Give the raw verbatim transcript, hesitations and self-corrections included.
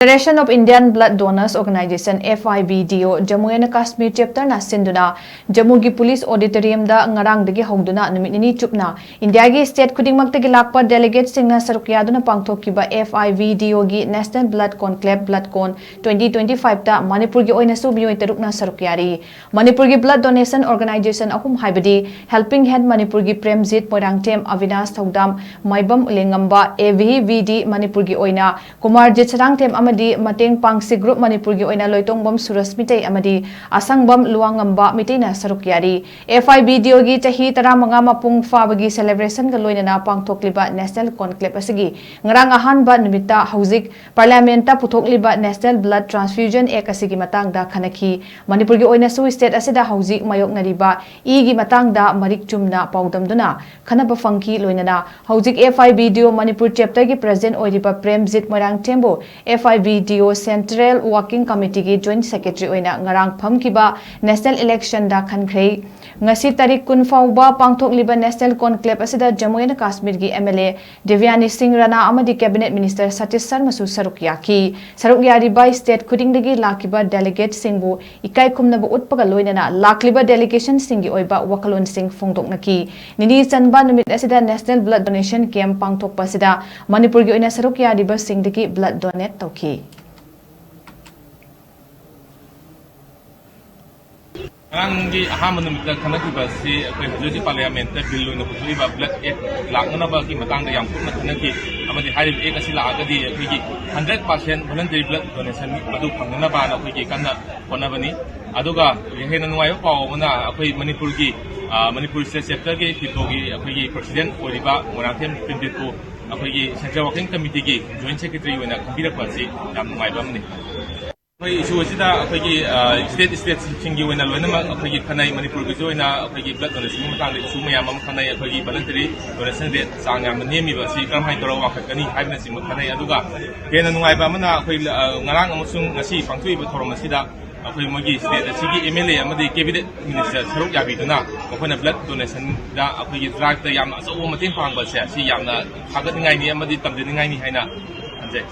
Federation of Indian Blood Donors Organization, F I B D O, Jammu and Kashmir chapter ꯅ ꯁꯤꯟꯗꯨꯅ ꯖꯝꯃꯨꯒꯤ police ꯑꯣꯗꯤꯇꯣꯔꯤꯌꯝꯗ ꯉꯔꯥꯡꯗꯒꯤ ꯍꯧꯗꯨꯅ ꯅꯨꯃꯤꯠ ꯅꯤꯅꯤ ꯆꯨꯞꯅ ꯏꯟꯗꯤꯌꯥꯒꯤ ꯁ꯭ꯇꯦꯠ ꯈꯨꯗꯤꯡꯃꯛꯇꯒꯤ ꯂꯥꯛꯄ ꯗꯦꯂꯤꯒꯦꯠꯁꯤꯡꯅ ꯁꯔꯨꯛ ꯌꯥꯗꯨꯅ ꯄꯥꯡꯊꯣꯛꯈꯤꯕ F I B D O ꯒꯤ National Blood Conclave, Blood Con twenty twenty-five ꯇ ꯃꯅꯤꯄꯨꯔꯒꯤ ꯑꯣꯏꯅꯁꯨ ꯃꯤꯑꯣꯏ ꯇꯔꯨꯛꯅ ꯁꯔꯨꯛ ꯌꯥꯔꯤ꯫ ꯃꯅꯤꯄꯨꯔꯒꯤ blood donation organization ꯑꯍꯨꯝ ꯍꯥꯏꯕꯗꯤ Helping Hand ꯃꯅꯤꯄꯨꯔꯒꯤ ꯄ꯭ꯔꯦꯝꯖꯤꯠ ꯃꯣꯏꯔꯥꯡꯊꯦꯝ, ꯑꯕꯤꯅꯥꯁ ꯊꯧꯗꯥꯝ, ꯃꯥꯏꯕꯝ ꯎꯂꯦꯡꯉꯝꯕ, A V V D ꯃꯅꯤꯄꯨꯔꯒꯤ ꯑꯣꯏꯅ ꯀꯨꯃꯥꯔꯖꯤꯠ ꯁꯔꯥꯡꯊꯦꯝ ꯑꯃꯗꯤ ꯃꯇꯦꯡ ꯄꯥꯡꯁꯤ group ꯃꯅꯤꯄꯨꯔꯒꯤ ꯑꯣꯏꯅ ꯂꯣꯏꯇꯣꯡꯕꯝ ꯁꯨꯔꯁ ꯃꯤꯇꯩ ꯑꯃꯗꯤ ꯑꯁꯪꯕꯝ ꯂꯨꯋꯥꯡꯉꯝꯕ ꯃꯤꯇꯩꯅ ꯁꯔꯨꯛ ꯌꯥꯔꯤ꯫ F I B D O ꯒꯤ ꯆꯍꯤ ꯇꯔꯥꯃꯉꯥ ꯃꯄꯨꯡ ꯐꯥꯕꯒꯤ celebration ꯒ ꯂꯣꯏꯅꯅ ꯄꯥꯡꯊꯣꯛꯂꯤꯕ National Conclave ꯑꯁꯤꯒꯤ ꯉꯔꯥꯡ ꯑꯍꯥꯟꯕ ꯅꯨꯃꯤꯠꯇ ꯍꯧꯖꯤꯛ Parliament ꯇ ꯄꯨꯊꯣꯛꯂꯤꯕ National Blood Transfusion Act ꯑꯁꯤꯒꯤ ꯃꯇꯥꯡꯗ ꯈꯟꯅꯈꯤ꯫ ꯃꯅꯤꯄꯨꯔꯒꯤ ꯑꯣꯏꯅꯁꯨ ꯁ꯭ꯇꯦꯠ ꯑꯁꯤꯗ ꯍꯧꯖꯤꯛ ꯃꯥꯌꯣꯛꯅꯔꯤꯕ ꯏꯒꯤ ꯃꯇꯥꯡꯗ ꯃꯔꯤꯛ ꯆꯨꯝꯅ ꯄꯥꯎꯗꯝꯗꯨꯅ ꯈꯟꯅꯕ ꯐꯪꯈꯤ꯫ ꯂꯣꯏꯅꯅ ꯍꯧꯖꯤꯛ F I B D O Manipur chapter ꯒꯤ president ꯑꯣꯏꯔꯤꯕ Premjit ꯃꯣꯏꯔꯥꯡꯊꯦꯝꯕꯨ F I B D O Central Working Committee ꯒꯤ Joint Secretary ꯑꯣꯏꯅ ꯉꯔꯥꯡ ꯐꯝꯈꯤꯕ National Election ꯗ ꯈꯟꯈ꯭ꯔꯦ꯫ ꯉꯁꯤ ꯇꯥꯔꯤꯛ ꯀꯨꯟ ꯐꯥꯎꯕ ꯄꯥꯡꯊꯣꯛꯂꯤꯕ National Conclave ꯑꯁꯤꯗ ꯖꯝꯃꯨ ꯑꯦꯟ ꯀꯥꯁꯃꯤꯔꯒꯤ M L A Devyani Singh Rana ꯑꯃꯗꯤ Cabinet Minister ꯁꯇꯤꯁ ꯁꯔꯃꯁꯨ ꯁꯔꯨꯛ ꯌꯥꯈꯤ꯫ ꯁꯔꯨꯛ ꯌꯥꯔꯤꯕ ꯁ꯭ꯇꯦꯠ ꯈꯨꯗꯤꯡꯗꯒꯤ ꯂꯥꯛꯈꯤꯕ ꯗꯦꯂꯤꯒꯦꯠꯁꯤꯡꯕꯨ ꯏꯀꯥꯏ ꯈꯨꯝꯅꯕ ꯎꯠꯄꯒ ꯂꯣꯏꯅꯅ ꯂꯥꯛꯂꯤꯕ ꯗꯦꯂꯤꯒꯦꯁꯟꯁꯤꯡꯒꯤ ꯑꯣꯏꯕ ꯋꯥꯈꯜꯂꯣꯟꯁꯤꯡ ꯐꯣꯡꯗꯣꯛꯅꯈꯤ꯫ ꯅꯤꯅꯤ ꯆꯟꯕ ꯅꯨꯃꯤꯠ ꯑꯁꯤꯗ National Blood Donation Camp ꯄꯥꯡꯊꯣꯛꯄ ꯑꯁꯤꯗ ꯃꯅꯤꯄꯨꯔꯒꯤ ꯑꯣꯏꯅ ꯁꯔꯨꯛ ꯌꯥꯔꯤꯕꯁꯤꯡꯗꯒꯤ blood donate ꯇꯧꯈꯤ꯫ ꯉꯔꯥꯡꯒꯤ ꯑꯍꯥꯟꯕ ꯅꯨꯃꯤꯠꯇ ꯈꯟꯅꯈꯤꯕ ꯑꯁꯤ ꯑꯩꯈꯣꯏ ꯍꯧꯖꯤꯛ ꯍꯧꯖꯤꯛ Parliament ꯇ bill ꯑꯣꯏꯅ ꯄꯨꯊꯣꯛꯏꯕ Blood Act ꯂꯥꯛꯅꯅꯕꯒꯤ ꯃꯇꯥꯡꯗ ꯌꯥꯝ ꯀꯨꯞꯅ ꯈꯟꯅꯈꯤ꯫ ꯑꯃꯗꯤ ꯍꯥꯏꯔꯤꯕ Act ꯑꯁꯤ ꯂꯥꯛꯑꯒꯗꯤ ꯑꯩꯈꯣꯏꯒꯤ hundred percent voluntary blood donation ꯃꯗꯨ ꯐꯪꯅꯅꯕꯅ ꯑꯩꯈꯣꯏꯒꯤ ꯀꯟꯅ ꯍꯣꯠꯅꯕꯅꯤ꯫ ꯑꯗꯨꯒ ꯍꯦꯟꯅ ꯅꯨꯡꯉꯥꯏꯕ ꯄꯥꯎ ꯑꯃꯅ ꯑꯩꯈꯣꯏ ꯃꯅꯤꯄꯨꯔꯒꯤ, ꯑ, ꯃꯅꯤꯄꯨꯔ State Chapter ꯒꯤ ꯐꯤꯐꯣꯒꯤ ꯑꯩꯈꯣꯏꯒꯤ president ꯑꯣꯏꯔꯤꯕ ꯃꯣꯏꯔꯥꯡꯊꯦꯝ ꯄ꯭ꯔꯦꯝꯖꯤꯠꯄꯨ ꯑꯩꯈꯣꯏꯒꯤ Central Working Committee ꯒꯤ Joint Secretary ꯑꯣꯏꯅ ꯈꯟꯕꯤꯔꯛꯄ ꯑꯁꯤ ꯌꯥꯝ ꯅꯨꯡꯉꯥꯏꯕ ꯑꯃꯅꯤ꯫ ꯑꯩꯈꯣꯏ issue ꯑꯁꯤꯗ ꯑꯩꯈꯣꯏꯒꯤ, ꯑ, state, state ꯁꯤꯡꯒꯤ ꯑꯣꯏꯅ ꯂꯣꯏꯅꯃꯛ ꯑꯩꯈꯣꯏꯒꯤ ꯈꯟꯅꯩ꯫ ꯃꯅꯤꯄꯨꯔꯒꯤꯁꯨ ꯑꯣꯏꯅ ꯑꯩꯈꯣꯏꯒꯤ blood donation ꯒꯤ ꯃꯇꯥꯡꯗ issue ꯃꯌꯥꯝ ꯑꯃ ꯈꯟꯅꯩ꯫ ꯑꯩꯈꯣꯏꯒꯤ voluntary donation rate ꯆꯥꯡ ꯌꯥꯝꯅ ꯅꯦꯝꯃꯤꯕ ꯑꯁꯤ ꯀꯔꯝꯍꯥꯏꯅ ꯇꯧꯔꯒ ꯋꯥꯡꯈꯠꯀꯅꯤ ꯍꯥꯏꯕꯅꯆꯤꯡꯕ ꯈꯟꯅꯩ꯫ ꯑꯗꯨꯒ ꯍꯦꯟꯅ ꯅꯨꯡꯉꯥꯏꯕ ꯑꯃꯅ ꯑꯩꯈꯣꯏ, ꯑ, ꯉꯔꯥꯡ ꯑꯃꯁꯨꯡ ꯉꯁꯤ ꯄꯥꯡꯊꯣꯛꯏꯕ ꯊꯧꯔꯝ ꯑꯁꯤꯗ ꯑꯩꯈꯣꯏ ꯃꯣꯏꯒꯤ state ꯑꯁꯤꯒꯤ M L A ꯑꯃꯗꯤ Cabinet Minister ꯁꯔꯨꯛ ꯌꯥꯕꯤꯗꯨꯅ ꯃꯈꯣꯏꯅ blood donation ꯗ ꯑꯩꯈꯣꯏꯒꯤ drive ꯇ ꯌꯥꯝꯅ ꯑꯆꯧꯕ ꯃꯇꯦꯡ ꯄꯥꯡꯕꯁꯦ ꯑꯁꯤ ꯌꯥꯝꯅ ꯊꯥꯒꯠꯅꯤꯡꯉꯥꯏꯅꯤ ꯑꯃꯗꯤ ꯇꯝꯖꯅꯤꯡꯉꯥꯏꯅꯤ ꯍꯥꯏꯅ ꯈꯟꯖꯩ꯫